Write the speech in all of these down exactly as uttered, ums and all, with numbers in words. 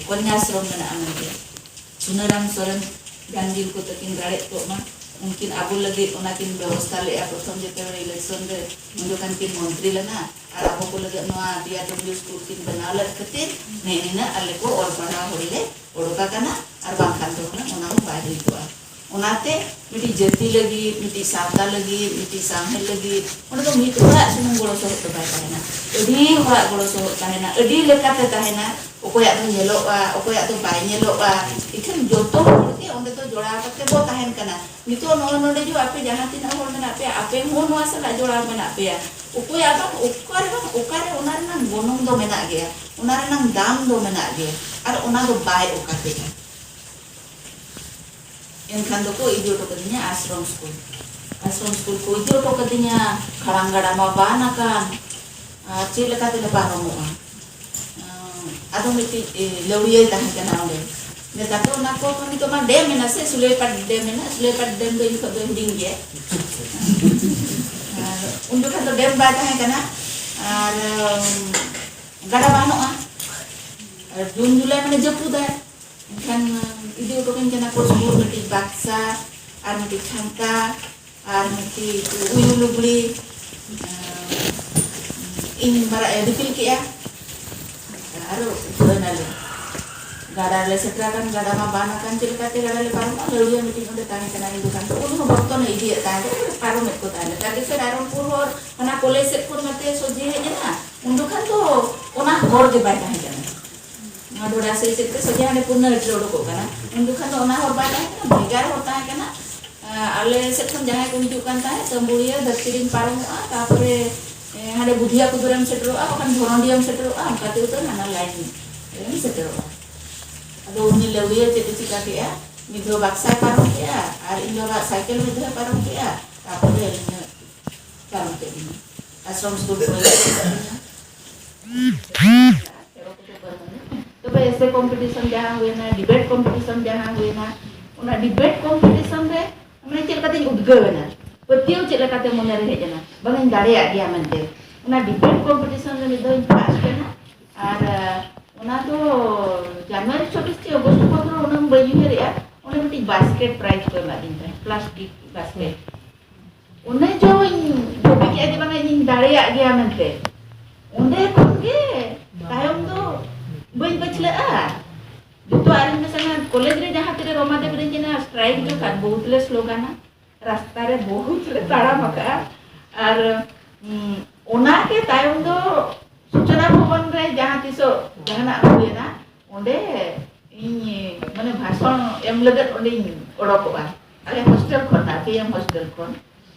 ᱠᱚᱱᱭᱟᱥᱨᱚᱢ ᱢᱮᱱᱟᱜᱼᱟ ᱢᱮᱱᱛᱮ᱾ ᱥᱩᱱᱟᱹᱨᱟᱢ ᱥᱚᱨᱮᱱ ᱡᱟᱝᱜᱤᱞ ᱠᱚ ᱛᱟᱹᱠᱤᱱ ᱨᱟᱲᱮᱡ ᱠᱚᱜ ᱢᱟ, ᱩᱱᱠᱤᱱ ᱟᱵᱚ ᱞᱟᱹᱜᱤᱫ ᱚᱱᱟ ᱠᱤᱱ ᱵᱮᱵᱚᱥᱛᱷᱟ ᱞᱮᱫᱼᱟ᱾ ᱯᱨᱚᱛᱷᱚᱢ ᱡᱮᱛᱮ ᱵᱮᱲᱮ ᱤᱞᱮᱠᱥᱚᱱ ᱨᱮ ᱩᱱ ᱡᱚᱠᱷᱟᱱ ᱠᱤᱱ ᱢᱚᱱᱛᱨᱤ ᱞᱮᱱᱟ, ᱟᱨ ᱟᱵᱚ ᱠᱚ ᱞᱟᱹᱜᱤᱫ ᱱᱚᱣᱟ ᱫᱤᱭᱟ ᱰᱚᱸᱰᱤᱭᱩ ᱥᱠᱩᱞ ᱠᱤᱱ ᱵᱮᱱᱟᱣ ᱞᱮᱫ ᱠᱷᱟᱹᱛᱤᱨ ᱱᱮᱜᱼᱮ ᱱᱤᱱᱟᱹᱜ ᱟᱞᱮ ᱠᱚ ᱚᱞ ᱯᱟᱲᱦᱟᱣ ᱦᱚᱲ ᱞᱮ ᱚᱰᱚᱠ ᱟᱠᱟᱱᱟ, ᱟᱨ ᱵᱟᱝᱠᱷᱟᱱ ᱫᱚ ᱦᱩᱱᱟᱹᱝ ᱚᱱᱟ ᱦᱚᱸ ᱵᱟᱭ ᱦᱩᱭ ᱠᱚᱜᱼᱟ᱾ ᱚᱱᱟᱛᱮ ᱢᱤᱫᱴᱤᱡ ᱡᱟᱹᱛᱤ ᱞᱟᱹᱜᱤᱫ, ᱢᱤᱫᱴᱤᱡ ᱥᱟᱶᱛᱟ ᱞᱟᱹᱜᱤᱫ, ᱢᱤᱫᱴᱤᱡ ᱥᱟᱶᱦᱮᱫ ᱞᱟᱹᱜᱤᱫ ᱚᱸᱰᱮ ᱫᱚ ᱢᱤᱫ ᱦᱚᱲᱟᱜ ᱥᱩᱢᱩᱝ ᱜᱚᱲᱚ ᱥᱚᱦᱚᱫ ᱫᱚ ᱵᱟᱭ ᱛᱟᱦᱮᱱᱟ, ᱟᱹᱰᱤ ᱦᱚᱲᱟᱜ ᱜᱚᱲᱚ ᱥᱚᱦᱚᱫ ᱛᱟᱦᱮᱱᱟ, ᱟᱹᱰᱤ ᱞᱮᱠᱟᱛᱮ ᱛᱟᱦᱮᱱᱟ᱾ ᱚᱠᱚᱭᱟᱜ ᱫᱚ ᱧᱮᱞᱚᱜᱼᱟ, ᱚᱠᱚᱭᱟᱜ ᱫᱚ ᱵᱟᱭ ᱧᱮᱞᱚᱜᱼᱟ, ᱤᱠᱷᱟᱹᱱ ᱡᱚᱛᱚ ᱦᱚᱲ ᱜᱮ ᱚᱸᱰᱮ ᱫᱚ ᱡᱚᱲᱟᱣ ᱠᱟᱛᱮ ᱵᱚ ᱛᱟᱦᱮᱱ ᱠᱟᱱᱟ᱾ ᱱᱤᱛᱚᱜ ᱱᱚᱜᱼᱚᱭ ᱱᱚᱰᱮ ᱡᱮ ᱟᱯᱮ ᱡᱟᱦᱟᱸ ᱛᱤᱱᱟᱹᱜ ᱦᱚᱲ ᱢᱮᱱᱟᱜ ᱯᱮᱭᱟ, ᱟᱯᱮ ᱦᱚᱸ ᱱᱚᱣᱟ ᱥᱟᱞᱟᱜ ᱡᱚᱲᱟᱣ ᱢᱮᱱᱟᱜ ᱯᱮᱭᱟ᱾ ᱚᱠᱚᱭᱟᱜ ᱵᱟᱝ, ᱚᱠᱟᱨᱮ ᱵᱟᱝ, ᱚᱠᱟᱨᱮ ᱚᱱᱟ ᱨᱮᱱᱟᱜ ᱜᱚᱱᱚᱝ ᱫᱚ ᱢᱮᱱᱟᱜ ᱜᱮᱭᱟ, ᱚᱱᱟ ᱨᱮᱱᱟᱜ ᱫᱟᱢ ᱫᱚ ᱢᱮᱱᱟᱜ ᱜᱮᱭᱟ, ᱟᱨ ᱚᱱᱟ ᱫᱚ ᱵᱟᱭ ᱚᱠᱟᱛᱮᱜᱼᱟ᱾ ᱮᱱᱠᱷᱟᱱ ᱫᱚᱠᱚ ᱤᱫᱤ ᱦᱚᱴᱚ ᱠᱟᱹᱫᱤᱧᱟ ᱟᱥᱨᱚᱢ ᱥᱠᱩᱞ᱾ ᱟᱥᱨᱚᱢ ᱥᱠᱩᱞ ᱠᱚ ᱤᱫᱤ ᱦᱚᱴᱚ ᱠᱟᱹᱫᱤᱧᱟ, ᱠᱷᱟᱲᱟᱝ ᱜᱟᱰᱟ ᱢᱟ ᱵᱟᱱ ᱟᱠᱟᱱ, ᱟᱨ ᱪᱮᱫ ᱞᱮᱠᱟ ᱛᱮᱞᱮ ᱯᱟᱨᱚᱢᱚᱜᱼᱟ? ᱟᱸ, ᱟᱫᱚ ᱢᱤᱫᱴᱤᱡ, ᱮ, ᱞᱟᱹᱣᱲᱤᱭᱟᱹ ᱛᱟᱦᱮᱸ ᱠᱟᱱᱟ ᱚᱸᱰᱮ᱾ ᱱᱮᱛᱟᱨ ᱫᱚ ᱚᱱᱟ ᱠᱚ, ᱱᱤᱛᱚᱜ ᱢᱟ ᱰᱮᱢ ᱢᱮᱱᱟᱜᱼᱟ ᱥᱮ, ᱥᱩᱞᱟᱹᱭᱯᱟᱴ ᱰᱮᱢ ᱢᱮᱱᱟᱜᱼᱟ᱾ ᱥᱩᱞᱟᱹᱭᱯᱟᱴ ᱰᱮᱢ ᱫᱚ ᱤᱧ ᱠᱷᱚᱱ ᱫᱚ ᱦᱩᱰᱤᱧ ᱜᱮᱭᱟ᱾ ᱟᱨ ᱩᱱ ᱡᱚᱠᱷᱟᱱ ᱫᱚ ᱰᱮᱢ ᱵᱟᱭ ᱛᱟᱦᱮᱸ ᱠᱟᱱᱟ, ᱟᱨ, ᱩᱢ, ᱜᱟᱰᱟ ᱵᱟᱱᱚᱜᱼᱟ᱾ ᱟᱨ ᱡᱩᱱ ᱡᱩᱞᱟᱭ ᱢᱟᱱᱮ ᱡᱟᱹᱯᱩᱫᱟᱭ᱾ ᱮᱱᱠᱷᱟᱱ ᱤᱫᱤ ᱦᱚᱴᱚ ᱠᱟᱹᱧ ᱠᱟᱱᱟ ᱠᱚ ᱥᱩᱨ ᱢᱤᱫᱴᱤᱡ ᱵᱟᱠᱥᱟ ᱟᱨ ᱢᱤᱫᱴᱤᱡ ᱠᱷᱟᱱᱛᱟ ᱟᱨ ᱢᱤᱫᱴᱤᱡ ᱩᱭᱩ ᱞᱩᱜᱽᱲᱤ, ᱟᱨ ᱤᱧ ᱢᱟᱨᱟᱜ ᱮ ᱫᱤᱯᱤᱞ ᱠᱮᱜᱼᱟ᱾ ᱟᱨ ᱩᱴᱷᱟᱹᱣ ᱮᱱᱟᱞᱮ᱾ ᱜᱟᱰᱟ ᱨᱮᱞᱮ ᱥᱮᱴᱮᱨ ᱟᱠᱟᱱ, ᱜᱟᱰᱟ ᱢᱟ ᱵᱟᱱ ᱟᱠᱟᱱ, ᱪᱮᱫ ᱞᱮᱠᱟᱛᱮ ᱜᱟᱰᱟ ᱞᱮ ᱯᱟᱨᱚᱢᱚᱜᱼᱟ? ᱞᱟᱹᱣᱲᱤᱭᱟᱹ ᱢᱤᱫᱴᱤᱡ ᱚᱸᱰᱮ ᱛᱟᱦᱮᱸ ᱠᱟᱱᱟ ᱤᱧ ᱫᱚᱠᱟᱱ ᱛᱚ, ᱩᱱᱤ ᱦᱚᱸ ᱵᱚᱨᱛᱚᱱᱮ ᱤᱫᱤᱭᱮᱫ ᱛᱟᱦᱮᱸ ᱫᱚ, ᱩᱱᱤ ᱯᱟᱨᱚᱢᱮᱫ ᱠᱚ ᱛᱟᱦᱮᱸ ᱞᱮ᱾ ᱛᱟᱨ ᱥᱮ ᱨᱟᱭᱨᱚᱝᱯᱩᱨ ᱦᱚᱨ ᱚᱱᱟ ᱠᱚᱞᱮᱡᱽ ᱥᱮᱫ ᱠᱷᱚᱱ ᱱᱚᱛᱮ ᱥᱚᱡᱷᱮ ᱦᱮᱡ ᱮᱱᱟ, ᱩᱱ ᱡᱚᱠᱷᱟᱱ ᱫᱚ ᱚᱱᱟ ᱦᱚᱨ ᱜᱮ ᱵᱟᱭ ᱛᱟᱦᱮᱸ ᱠᱟᱱᱟ᱾ ᱱᱚᱣᱟ ᱰᱚᱰᱟ ᱥᱮᱫ ᱥᱮᱫ ᱛᱮ ᱥᱚᱡᱷᱮ ᱦᱟᱸᱰᱮ ᱯᱩᱨᱱᱟᱹ ᱦᱟᱹᱴᱤᱧ ᱨᱮ ᱩᱰᱩᱠᱚᱜ ᱠᱟᱱᱟ᱾ ᱩᱱ ᱡᱚᱠᱷᱟᱱ ᱫᱚ ᱚᱱᱟ ᱦᱚᱨ ᱵᱟᱭ ᱛᱟᱦᱮᱸ ᱠᱟᱱᱟ, ᱵᱷᱮᱜᱟᱨ ᱦᱚᱨ ᱛᱟᱦᱮᱸ ᱠᱟᱱᱟ᱾ ᱟᱸ, ᱟᱞᱮ ᱥᱮᱫ ᱠᱷᱚᱱ ᱡᱟᱦᱟᱸᱭ ᱠᱚ ᱦᱤᱡᱩᱜ ᱠᱟᱱ ᱛᱟᱦᱮᱸᱫ, ᱛᱟᱹᱢᱵᱩᱲᱤᱭᱟᱹ ᱫᱷᱟᱹᱨᱛᱤ ᱨᱮᱢ ᱯᱟᱨᱚᱢᱚᱜᱼᱟ, ᱛᱟᱨᱯᱚᱨᱮ, ᱮᱸ, ᱦᱟᱸᱰᱮ ᱵᱩᱫᱷᱤᱭᱟ ᱠᱩᱫᱩᱨᱮᱢ ᱥᱮᱴᱮᱨᱚᱜᱼᱟ, ᱵᱟᱠᱷᱟᱱ ᱵᱷᱚᱨᱚᱱᱰᱤᱭᱟᱹᱢ ᱥᱮᱴᱮᱨᱚᱜᱼᱟ, ᱚᱱᱠᱟ ᱛᱮ ᱩᱛᱟᱹᱨ ᱦᱟᱱᱟ ᱞᱟᱭᱤᱱ ᱨᱮᱢ ᱥᱮᱴᱮᱨᱚᱜᱼᱟ᱾ ᱟᱫᱚ ᱩᱱᱤ ᱞᱟᱹᱣᱲᱤᱭᱟᱹ ᱪᱮᱫ ᱮ ᱪᱤᱠᱟ ᱠᱮᱜᱼᱟ? ᱢᱤᱫ ᱫᱷᱟᱣ ᱵᱟᱠᱥᱟᱭ ᱯᱟᱨᱚᱢ ᱠᱮᱜᱼᱟ, ᱟᱨ ᱤᱧ ᱵᱟᱵᱟᱣᱟᱜ ᱥᱟᱭᱠᱮᱞ ᱢᱤᱫ ᱫᱷᱟᱣ ᱯᱟᱨᱚᱢ ᱠᱮᱜᱼᱟ, ᱛᱟᱨᱯᱚᱨᱮ ᱤᱧ ᱯᱟᱨᱚᱢ ᱠᱮᱫ ᱫᱤᱧᱟ᱾ ᱟᱥᱨᱚᱢ ᱥᱠᱩᱞ ᱠᱚᱨᱮ ᱛᱚᱵᱮ ᱮᱥᱮ ᱠᱚᱢᱯᱤᱴᱤᱥᱚᱱ ᱡᱟᱦᱟᱸ ᱦᱩᱭᱱᱟ, ᱰᱤᱵᱮᱴ ᱠᱚᱢᱯᱤᱴᱤᱥᱚᱱ ᱡᱟᱦᱟᱸ ᱦᱩᱭᱱᱟ, ᱚᱱᱟ ᱰᱤᱵᱮᱴ ᱠᱚᱢᱯᱤᱴᱤᱥᱚᱱ ᱨᱮ ᱢᱟᱱᱮ ᱪᱮᱫ ᱞᱮᱠᱟᱛᱤᱧ ᱩᱫᱽᱜᱟᱹᱣ ᱮᱱᱟ, ᱯᱟᱹᱛᱭᱟᱹᱣ ᱪᱮᱫ ᱞᱮᱠᱟᱛᱮ ᱢᱚᱱᱮᱨᱮ ᱦᱮᱡ ᱮᱱᱟ, ᱵᱟᱝ ᱤᱧ ᱫᱟᱲᱮᱭᱟᱜ ᱜᱮᱭᱟ ᱢᱮᱱᱛᱮ᱾ ᱚᱱᱟ ᱰᱤᱵᱮᱴ ᱠᱚᱢᱯᱤᱴᱤᱥᱚᱱ ᱨᱮ ᱢᱤᱫ ᱫᱷᱟᱣ ᱤᱧ ᱯᱷᱟᱥᱴ ᱮᱱᱟ, ᱟᱨ, ᱟᱸ, ᱚᱱᱟ ᱫᱚ ᱡᱟᱱᱩᱣᱟᱨᱤ ᱪᱚᱵᱵᱤᱥ ᱪᱮ ᱚᱜᱚᱥᱴ ᱯᱚᱱᱫᱽᱨᱚ, ᱚᱱᱟ ᱵᱟᱹᱧ ᱩᱭᱦᱟᱹᱨᱮᱜᱼᱟ᱾ ᱚᱸᱰᱮ ᱢᱤᱫᱴᱤᱡ ᱵᱟᱥᱠᱮᱴ ᱯᱨᱟᱭᱤᱡᱽ ᱠᱚ ᱮᱢᱟᱫᱤᱧ ᱛᱟᱦᱮᱸᱫ, ᱯᱞᱟᱥᱴᱤᱠ ᱵᱟᱥᱠᱮᱴ᱾ ᱚᱱᱮ ᱡᱚᱧ ᱵᱷᱟᱹᱵᱤ ᱠᱮᱜᱼᱟ ᱡᱮ ᱵᱟᱝᱟ ᱤᱧᱤᱧ ᱫᱟᱲᱮᱭᱟᱜ ᱜᱮᱭᱟ ᱢᱮᱱᱛᱮ᱾ ᱚᱸᱰᱮ ᱠᱷᱚᱱ ᱜᱮ ᱛᱟᱭᱚᱢ ᱫᱚ ᱵᱟᱹᱧ ᱯᱟᱹᱪᱷᱞᱟᱹᱜᱼᱟ᱾ ᱡᱚᱛᱚᱣᱟᱜ ᱨᱤᱧ ᱢᱮᱥᱟᱜᱼᱟ᱾ ᱠᱚᱞᱮᱡᱽ ᱨᱮ ᱡᱟᱦᱟᱸ ᱛᱤᱨᱮ ᱨᱚᱢᱟ ᱫᱮᱵᱤ ᱨᱮᱧ ᱪᱟᱞᱟᱜᱼᱟ, ᱥᱴᱨᱟᱭᱤᱠ ᱡᱚᱠᱷᱟᱱ ᱵᱚᱦᱩᱛ ᱞᱮ ᱥᱞᱳᱜᱟᱱᱟ, ᱨᱟᱥᱛᱟ ᱨᱮ ᱵᱚᱦᱩᱛ ᱞᱮ ᱛᱟᱲᱟᱢ ᱟᱠᱟᱜᱼᱟ᱾ ᱟᱨ, ᱩᱸ, ᱚᱱᱟ ᱜᱮ ᱛᱟᱭᱚᱢ ᱫᱚ ᱥᱩᱪᱚᱱᱟ ᱵᱷᱚᱵᱚᱱ ᱨᱮ ᱡᱟᱦᱟᱸ ᱛᱤᱥᱚᱜ ᱡᱟᱦᱟᱱᱟᱜ ᱦᱩᱭᱮᱱᱟ, ᱚᱸᱰᱮ ᱤᱧ ᱢᱟᱱᱮ ᱵᱷᱟᱥᱚᱱ ᱮᱢ ᱞᱟᱹᱜᱤᱫ ᱚᱸᱰᱮᱧ ᱚᱰᱚᱠᱚᱜᱼᱟ᱾ ᱟᱞᱮ ᱦᱳᱥᱴᱮᱞ ᱠᱷᱚᱱ, ᱟᱨ ᱯᱤ ᱮᱢ ᱦᱳᱥᱴᱮᱞ ᱠᱷᱚᱱ᱾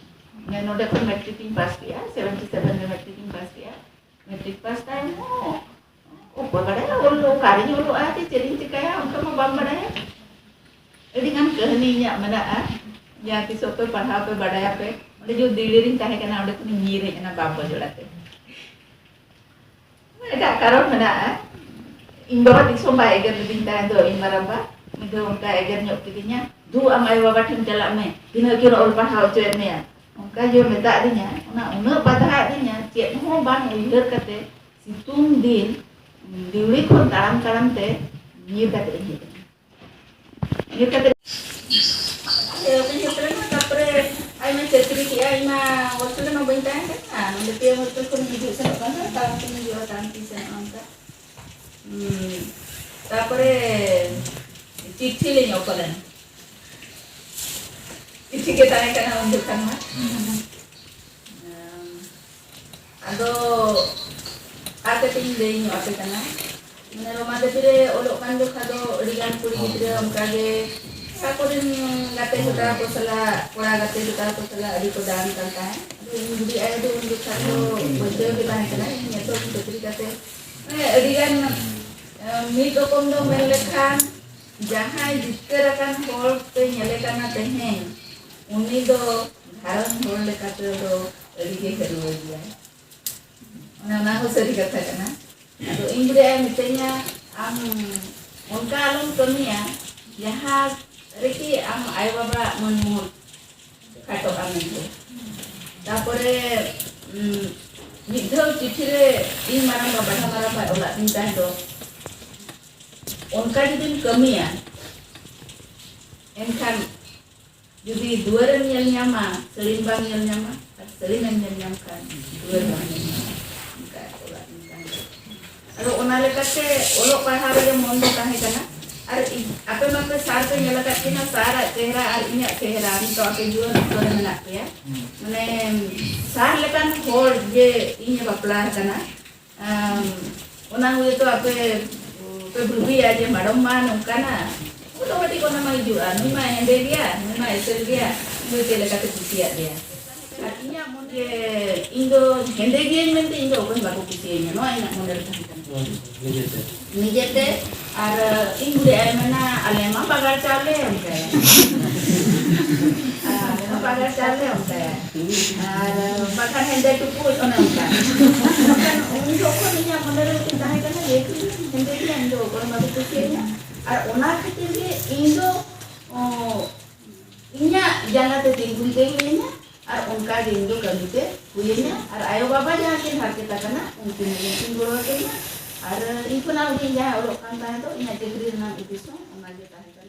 ᱢᱟᱱᱮ ᱱᱚᱰᱮ ᱠᱷᱚᱱ ᱢᱮᱴᱨᱤᱠ ᱤᱧ ᱯᱟᱥ ᱠᱮᱜᱼᱟ, ᱥᱮᱵᱷᱮᱱᱴᱤ ᱥᱮᱵᱷᱮᱱ ᱨᱮ ᱢᱮᱴᱨᱤᱠ ᱤᱧ ᱯᱟᱥ ᱠᱮᱜᱼᱟ᱾ ᱢᱮᱴᱨᱤᱠ ᱯᱟᱥ ᱛᱟᱭᱚᱢ ᱦᱚᱸ ᱚᱠᱚᱭ ᱵᱟᱲᱟᱭᱟ, ᱚᱞ ᱚᱠᱟᱨᱤᱧ ᱚᱞᱚᱜᱼᱟ ᱪᱮ ᱪᱮᱫ ᱤᱧ ᱪᱤᱠᱟᱹᱭᱟ, ᱚᱱᱠᱟ ᱢᱟ ᱵᱟᱢ ᱵᱟᱲᱟᱭᱟ᱾ ᱟᱹᱰᱤ ᱜᱟᱱ ᱠᱟᱹᱦᱱᱤ ᱤᱧᱟᱹᱜ ᱢᱮᱱᱟᱜᱼᱟ, ᱡᱟᱦᱟᱸ ᱛᱤᱥᱚᱜ ᱯᱮ ᱯᱟᱲᱦᱟᱣ ᱯᱮ, ᱵᱟᱰᱟᱭᱟᱯᱮ᱾ ᱚᱸᱰᱮ ᱡᱮ ᱫᱤᱞᱞᱤ ᱨᱤᱧ ᱛᱟᱦᱮᱸ ᱠᱟᱱᱟ, ᱚᱸᱰᱮ ᱠᱷᱚᱱᱤᱧ ᱧᱤᱨ ᱦᱮᱡ ᱮᱱᱟ ᱵᱟᱯ ᱵᱚᱡᱚᱲ ᱟᱛᱮ᱾ ᱮᱴᱟᱜ ᱠᱟᱨᱚᱱ ᱢᱮᱱᱟᱜᱼᱟ᱾ ᱤᱧ ᱵᱟᱵᱟ ᱛᱤᱥ ᱦᱚᱸ ᱵᱟᱭ ᱮᱜᱮᱨ ᱞᱤᱫᱤᱧ ᱛᱟᱦᱮᱸ ᱫᱚ, ᱤᱧ ᱢᱟᱨᱟᱝᱵᱟ ᱢᱤᱫ ᱫᱷᱟᱣ ᱚᱱᱠᱟ ᱮᱜᱮᱨ ᱧᱚᱜ ᱠᱤᱫᱤᱧᱟ, "ᱫᱩ, ᱟᱢ ᱟᱭᱳ ᱵᱟᱵᱟ ᱴᱷᱮᱱ ᱪᱟᱞᱟᱜ ᱢᱮ, ᱛᱤᱱᱟᱹᱜ ᱠᱤᱱ ᱚᱞ ᱯᱟᱲᱦᱟᱣ ᱦᱚᱪᱚᱭᱮᱫ ᱢᱮᱭᱟ", ᱚᱱᱠᱟ ᱡᱮ ᱢᱮᱛᱟᱫᱤᱧᱟ᱾ ᱚᱱᱟ ᱩᱱᱟᱹᱜ ᱵᱟᱫᱷᱟ ᱟᱫᱤᱧᱟ, ᱪᱮᱫ ᱦᱚᱸ ᱵᱟᱝ ᱩᱭᱦᱟᱹᱨ ᱠᱟᱛᱮ ᱥᱤᱛᱩᱝ ᱫᱤᱱ ᱰᱤᱣᱲᱤ ᱠᱷᱚᱱ ᱛᱟᱲᱟᱢ ᱛᱟᱲᱟᱢ ᱛᱮ ᱧᱤᱨ ᱠᱟᱛᱮ ᱤᱧ ᱦᱮᱡ ᱮᱱᱟ᱾ ᱧᱤᱨ ᱠᱟᱛᱮ ᱟᱞᱮ ᱚᱲᱟᱜ ᱤᱧ ᱥᱮᱴᱮᱨ ᱮᱱᱟ, ᱛᱟᱨᱯᱚᱨᱮ ᱟᱡ ᱢᱟ ᱪᱟᱹᱠᱨᱤ ᱠᱮᱜᱼᱟ, ᱤᱧ ᱢᱟ ᱦᱳᱥᱴᱮᱞ ᱨᱮᱢᱟ ᱵᱟᱹᱧ ᱛᱟᱦᱮᱸ ᱠᱟᱱᱟ, ᱱᱚᱰᱮ ᱯᱤ ᱮᱢ ᱦᱳᱥᱴᱮᱞ ᱠᱷᱚᱱ ᱦᱤᱡᱩᱜ ᱥᱮᱱᱚᱜ ᱠᱟᱱ ᱛᱟᱦᱮᱸ, ᱛᱟᱲᱟᱢ ᱛᱮᱧ ᱦᱤᱡᱩᱜᱼᱟ, ᱛᱟᱲᱟᱢ ᱛᱮᱧ ᱥᱮᱱᱚᱜᱼᱟ ᱚᱱᱠᱟ᱾ ᱦᱩᱸ, ᱛᱟᱨᱯᱚᱨᱮ ᱪᱤᱴᱷᱤ ᱞᱤᱧ ᱚᱞ ᱞᱮᱱᱟ᱾ ᱪᱤᱴᱷᱤ ᱜᱮ ᱛᱟᱦᱮᱸ ᱠᱟᱱᱟ ᱩᱱ ᱡᱚᱠᱷᱚᱱ ᱢᱟ᱾ ᱟᱫᱚ ᱟᱨ ᱠᱟᱹᱴᱤᱡ ᱤᱧ ᱞᱟᱹᱭ ᱧᱚᱜ ᱟᱯᱮ ᱠᱟᱱᱟ᱾ ᱢᱟᱱᱮ ᱨᱚᱢᱟ ᱫᱮᱵᱤ ᱨᱮ ᱚᱞᱚᱜ ᱠᱟᱱ ᱡᱚᱠᱷᱟ ᱫᱚ ᱟᱹᱰᱤ ᱜᱟᱱ ᱠᱩᱲᱤ ᱜᱤᱫᱽᱨᱟᱹ ᱚᱱᱠᱟ ᱜᱮ ᱚᱲᱟᱜ ᱠᱚᱨᱮᱱ ᱜᱟᱛᱮ ᱡᱚᱴᱟᱣ ᱠᱚ ᱥᱟᱞᱟᱜ, ᱠᱚᱲᱟ ᱜᱟᱛᱮ ᱡᱚᱴᱟᱣ ᱠᱚ ᱥᱟᱞᱟᱜ ᱟᱹᱰᱤ ᱠᱚ ᱫᱟᱬᱟᱱ ᱠᱟᱱ ᱛᱟᱦᱮᱸᱫ᱾ ᱟᱫᱚ ᱤᱧ ᱵᱩᱰᱤ ᱟᱭᱳ ᱫᱚ ᱩᱱ ᱡᱚᱠᱷᱟ ᱫᱚ ᱯᱟᱹᱴᱷᱩᱣᱟᱹ ᱜᱮ ᱛᱟᱦᱮᱸ ᱠᱟᱱᱟᱭ᱾ ᱤᱧ ᱱᱤᱛᱚᱜ ᱪᱟᱹᱠᱨᱤ ᱠᱟᱛᱮ ᱢᱟᱱᱮ ᱟᱹᱰᱤ ᱜᱟᱱ, ᱮ, ᱢᱤᱫ ᱨᱚᱠᱚᱢ ᱫᱚ ᱢᱮᱱ ᱞᱮᱠᱷᱟᱱ ᱡᱟᱦᱟᱸᱭ ᱡᱤᱛᱠᱟᱹᱨ ᱟᱠᱟᱱ ᱦᱚᱲ ᱯᱮ ᱧᱮᱞᱮ ᱠᱟᱱᱟ ᱛᱮᱦᱮᱧ, ᱩᱱᱤ ᱫᱚ ᱜᱷᱟᱨᱚᱸᱡᱽ ᱦᱚᱲ ᱞᱮᱠᱟ ᱛᱮᱫᱚ ᱟᱹᱰᱤ ᱜᱮ ᱦᱟᱹᱨᱣᱟᱹ ᱜᱮᱭᱟᱭ᱾ ᱚᱱᱮ ᱚᱱᱟ ᱦᱚᱸ ᱥᱟᱹᱨᱤ ᱠᱟᱛᱷᱟ ᱠᱟᱱᱟ᱾ ᱟᱫᱚ ᱤᱧ ᱵᱩᱰᱤ ᱟᱭᱳ ᱢᱤᱛᱟᱹᱧᱟ, "ᱟᱢ ᱚᱱᱠᱟ ᱟᱞᱚᱢ ᱠᱟᱹᱢᱤᱭᱟ, ᱡᱟᱦᱟᱸ ᱨᱮᱠᱤ ᱟᱢ ᱟᱭᱳ ᱵᱟᱵᱟᱣᱟᱜ ᱢᱟᱹᱱ ᱢᱚᱦᱚᱛ ᱠᱷᱟᱴᱚᱜᱼᱟ ᱢᱮᱱᱛᱮ᱾" ᱛᱟᱯᱚᱨᱮ, ᱩᱸ, ᱢᱤᱫ ᱫᱷᱟᱣ ᱪᱤᱴᱷᱤ ᱨᱮ ᱤᱧ ᱢᱟᱨᱟᱝ ᱵᱟᱵᱟ, ᱵᱟᱰᱷᱟ ᱢᱟᱨᱟᱝ ᱵᱟᱭ ᱚᱞᱟᱫ ᱛᱤᱧ ᱛᱟᱦᱮᱸ ᱫᱚ, ᱚᱱᱠᱟ ᱡᱩᱫᱤᱢ ᱠᱟᱹᱢᱤᱭᱟ, ᱮᱱᱠᱷᱟᱱ ᱡᱩᱫᱤ ᱫᱩᱣᱟᱹᱨᱮᱢ ᱧᱮᱞ ᱧᱟᱢᱟ, ᱥᱟᱹᱲᱤᱢ ᱵᱟᱢ ᱧᱮᱞ ᱧᱟᱢᱟ, ᱟᱨ ᱥᱟᱹᱲᱤᱢᱮᱢ ᱧᱮᱞ ᱧᱟᱢ ᱠᱷᱟᱱ ᱫᱩᱣᱟᱹᱨ ᱵᱟᱢ ᱧᱮᱞ ᱧᱟᱢᱟ᱾ ᱚᱱᱠᱟ ᱚᱲᱟᱜ ᱨᱮᱱ ᱠᱟᱱ ᱜᱮᱭᱟ᱾ ᱟᱫᱚ ᱚᱱᱟ ᱞᱮᱠᱟᱛᱮ ᱚᱞᱚᱜ ᱯᱟᱲᱦᱟᱣ ᱨᱮᱜᱮ ᱢᱚᱱ ᱫᱚ ᱛᱟᱦᱮᱸ ᱠᱟᱱᱟ᱾ ᱟᱨ ᱤ-, ᱟᱯᱮ ᱢᱟᱯᱮ ᱥᱟᱨ ᱯᱮ ᱧᱮᱞ ᱟᱠᱟᱫ ᱠᱤᱱᱟ, ᱥᱟᱨᱟᱜ ᱪᱮᱦᱨᱟ ᱟᱨ ᱤᱧᱟᱹᱜ ᱪᱮᱦᱨᱟ, ᱱᱤᱛᱚᱜ ᱟᱯᱮ ᱡᱩᱣᱟᱹᱱ ᱚᱠᱛᱚ ᱨᱮ ᱢᱮᱱᱟᱜ ᱯᱮᱭᱟ, ᱢᱟᱱᱮ ᱥᱟᱨ ᱞᱮᱠᱟᱱ ᱦᱚᱲ ᱡᱮ ᱤᱧ ᱮ ᱵᱟᱯᱞᱟ ᱟᱠᱟᱱᱟ, ᱟᱢ, ᱚᱱᱟ ᱦᱩᱭᱛᱚ ᱟᱯᱮ ᱯᱮ ᱵᱷᱟᱹᱵᱤᱭᱟ ᱡᱮ ᱢᱟᱰᱚᱢ ᱢᱟ ᱱᱚᱝᱠᱟᱱᱟ, ᱚᱴᱳᱢᱮᱴᱤᱠ ᱚᱱᱟ ᱢᱟ ᱦᱤᱡᱩᱜᱼᱟ, ᱱᱩᱭ ᱢᱟ ᱦᱮᱸᱫᱮ ᱜᱮᱭᱟ, ᱱᱩᱭ ᱢᱟ ᱮᱥᱮᱞ ᱜᱮᱭᱟ, ᱱᱩᱭ ᱪᱮᱫ ᱞᱮᱠᱟᱛᱮ ᱠᱩᱥᱤᱭᱟᱜ ᱜᱮᱭᱟ᱾ ᱟᱨ ᱤᱧᱟᱹᱜ ᱢᱚᱱᱮ ᱡᱮ ᱤᱧ ᱫᱚ ᱦᱮᱸᱫᱮ ᱜᱤᱭᱟᱹᱧ ᱢᱮᱱᱛᱮ ᱤᱧ ᱫᱚ ᱚᱠᱚᱭ ᱦᱚᱸ ᱵᱟᱠᱚ ᱠᱩᱥᱤᱭᱟᱹᱧᱟ, ᱱᱚᱣᱟ ᱤᱧᱟᱹᱜ ᱢᱚᱱᱮ ᱨᱮ ᱛᱟᱦᱮᱸ ᱠᱟᱱᱟ᱾ ᱱᱤᱡᱮᱛᱮ᱾ ᱱᱤᱡᱮᱛᱮ᱾ ᱟᱨ ᱤᱧ ᱵᱩᱰᱤ ᱟᱭᱳ ᱢᱮᱱᱟ, "ᱟᱞᱮ ᱢᱟ ᱵᱟᱜᱟᱱ ᱪᱟᱣᱞᱮ," ᱚᱱᱠᱟᱭᱟ᱾ "ᱟᱞᱮ ᱢᱟ ᱵᱟᱜᱟᱱ ᱪᱟᱣᱞᱮ," ᱚᱱᱠᱟᱭᱟ᱾ ᱟᱨ ᱵᱟᱠᱷᱟᱱ ᱦᱮᱸᱫᱮ ᱴᱩᱠᱩᱡ, ᱚᱱᱮ ᱚᱱᱠᱟ᱾ ᱢᱮᱱᱠᱷᱟᱱ ᱩᱱ ᱡᱚᱠᱷᱚᱱ ᱤᱧᱟᱹᱜ ᱢᱚᱱᱮ ᱨᱮ ᱢᱤᱫᱴᱤᱡ ᱛᱟᱦᱮᱸ ᱠᱟᱱᱟ ᱡᱮ ᱤᱧ ᱦᱮᱸᱫᱮ ᱜᱮᱭᱟ, ᱤᱧ ᱫᱚ ᱚᱠᱚᱭ ᱦᱚᱸ ᱵᱟᱠᱚ ᱠᱩᱥᱤᱭᱟᱹᱧᱟ᱾ ᱟᱨ ᱚᱱᱟ ᱠᱷᱟᱹᱛᱤᱨ ᱜᱮ ᱤᱧ ᱫᱚ, ᱚ, ᱤᱧᱟᱹᱜ ᱡᱟᱸᱜᱟ ᱛᱮ ᱛᱤᱸᱜᱩᱱ ᱛᱮ ᱦᱩᱭᱟᱹᱧᱟ᱾ ᱟᱨ ᱚᱱᱠᱟ ᱜᱮ ᱤᱧ ᱫᱚ ᱠᱟᱹᱢᱤ ᱛᱮ ᱦᱩᱭᱟᱹᱧᱟ᱾ ᱟᱨ ᱟᱭᱳ ᱵᱟᱵᱟ ᱡᱟᱦᱟᱸ ᱠᱤᱱ ᱦᱟᱨᱠᱮᱛ ᱟᱠᱟᱱᱟ, ᱩᱱᱠᱤᱱ ᱦᱚᱸ ᱠᱤᱱ ᱜᱚᱲᱚ ᱟᱹᱠᱤᱧᱟ᱾ ᱟᱨ ᱤᱧ ᱠᱷᱚᱱᱟᱜ ᱦᱩᱰᱤᱧ ᱡᱟᱦᱟᱸᱭ ᱚᱞᱚᱜ ᱠᱟᱱ ᱛᱟᱦᱮᱸ ᱫᱚ, ᱤᱧᱟᱹᱜ ᱪᱟᱹᱠᱨᱤ ᱨᱮᱱᱟᱜ ᱩᱫᱽᱫᱮᱥᱥᱚ ᱚᱱᱟ ᱜᱮ ᱛᱟᱦᱮᱸ ᱠᱟᱱᱟ᱾